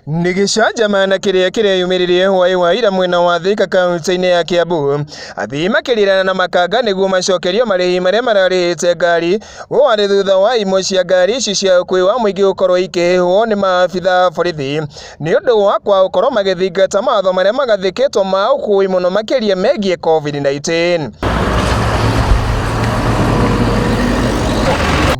Nĩ gĩcanjama na kĩrĩa kĩreyumĩririe hwaĩ wa ira mwena wa Thika kaunti-inĩ ya Kiambu. Athii makĩrirana na makanga nĩguo macokerio marĩhi marĩa mararĩhĩte ngari. Ũũ warĩ thutha wa imwe cia ngari ici cia ũkuui wa mũingĩ gũkorwo ikĩhĩhwo nĩ maabitha a borithi nĩ ũndũ wa kwaga gũkorwo magĩthingata mawatho marĩa magathĩkĩtwo ma ũkuui mũno makĩria megiĩ COVID-19.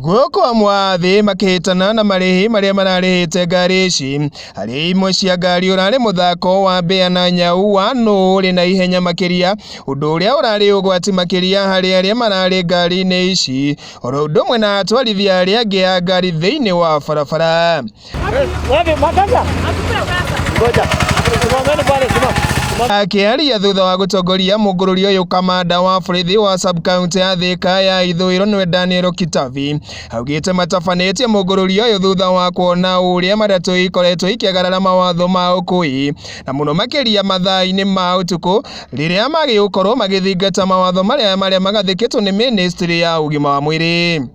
Gũkũ amwe a athii makĩhĩtana na marĩhi marĩa mararĩhĩte ngari ici. Harĩ imwe cia ngari ũrarĩ mũthako wa mbĩa na nyau wa nũ ũrĩ na ihenya makĩria, ũndũ ũrĩa ũrarĩ ũgwati makĩria harĩ arĩa mararĩ ngari-inĩ ici, oro ũndũ ũmwe na atwarithia arĩa angĩ a ngari thĩinĩ wa barabara. Akĩaria thutha wa gũtongoria mũngũrũri ũyũ kamanda wa borithi wa sub county ya Thika ya ithũĩro nĩwe Daniel Kitavi augĩte matabanĩtie mũngũrũri ũyũ thutha wa kuona ũrĩa matatũ ikoretwo ikĩagarara mawatho ma ũkui na mũno makĩria mathaa-inĩ ma ũtukũ rĩrĩa magĩgũkorwo magĩthingata mawatho marĩa marĩa magathĩkĩtwo nĩ ministry ya ũgima wa mwĩrĩ.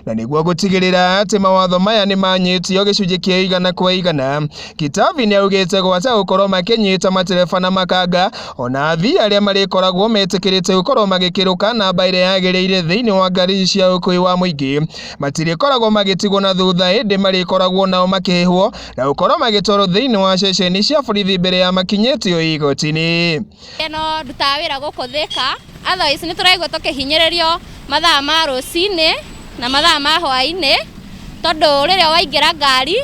Na nĩguo gũtigĩrĩra atĩ mawatho maya nĩ manyitio gĩcunjĩ kĩa igana kwa igana, Kitavi nĩ augĩte gwata gũkorwo makĩnyita matereba na makanga ona athii arĩa marĩkoragwo metĩkĩrĩte gũkorwo magĩkĩrũka namba ĩrĩa yagĩrĩire thĩinĩ wa ngari cia ũkui wa mũingĩ matirĩkoragwo magĩtigwo na thutha ĩndĩ marĩkoragwo nao makĩhĩhwo na gũkorwo magĩtwarwo thĩinĩ wa ceceni cia borithi mbere ya makinyĩtio igoti-inĩ. Ĩno ndutaga wĩra gũkũ Thika, otherwise nĩ tũraigua tũkĩhinyĩrĩrio mathaa ma rũcinĩ na mathaa ma hwainĩ, tondũ rĩrĩa waingĩra ngari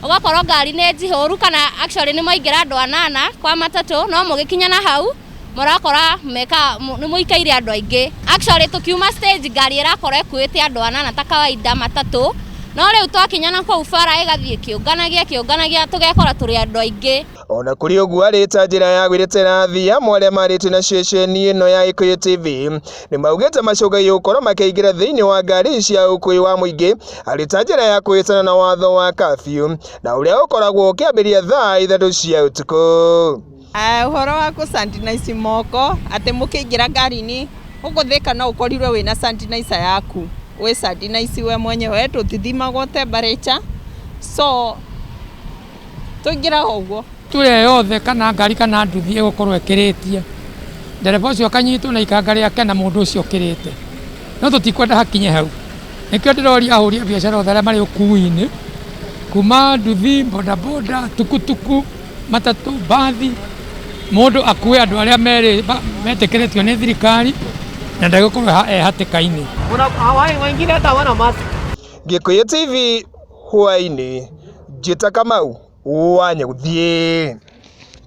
ũgakorwo ngari nĩ njihũru kana actually nĩ mwaingĩra andũ anana kwa matatũ, no mũgĩkinya na hau mũrakora meka nĩ mũikaire andũ aingĩ. Actually tũkiuma stage ngari ĩrakorwo ĩkuĩte andũ anana ta kawaida matatũ, no rĩu twakinya na kũu bara ĩgathiĩ ĩkĩũnganagia ĩkĩũnganagia tũgekora tũrĩ andũ aingĩ. Ona kũrĩ ũguo arĩ ta njĩra ya gwĩtetera athii amwe arĩa marĩtie na ceceni ĩno ya Gĩkũyũ TV nĩ maugĩte macũngagĩrio gũkorwo makĩingĩra thĩinĩ wa ngari cia ũkuui wa mũingĩ arĩ ta njĩra ya kũhĩtana na watho wa curfew na ũrĩa ũkoragwo ũkĩambĩrĩria thaa 3 cia ũtukũ. Ũhoro wa kũ sanitize moko atĩ mũkĩingĩra ngari-inĩ gũkũ Thika no ũkorirwo wĩna sanitizer yaku wĩ sanitize we mwenyewe tũtithimagwo temperature so tũingĩraga ũguo. Tura yothe kana ngari kana nduthi ĩgũkorwo ĩkĩrĩtie ndereba ũcio akanyitwo na ikanga rĩake na mũndũ ũcio ũkĩrĩte, no tũtikwenda hakinye hau. Nĩkĩo ndĩroria ahũri a biacara othe arĩa marĩ ũkui-inĩ kuma nduthi, bodaboda, tukutuku, matatũ, mbathi, mũndũ akue andũ arĩa metĩkĩrĩtio nĩ thirikari na ndegũkorwo e hatĩka-inĩ. Gĩkũyũ TV hwaĩ-inĩ, Njĩta Kamau wa Nyagũthiĩ.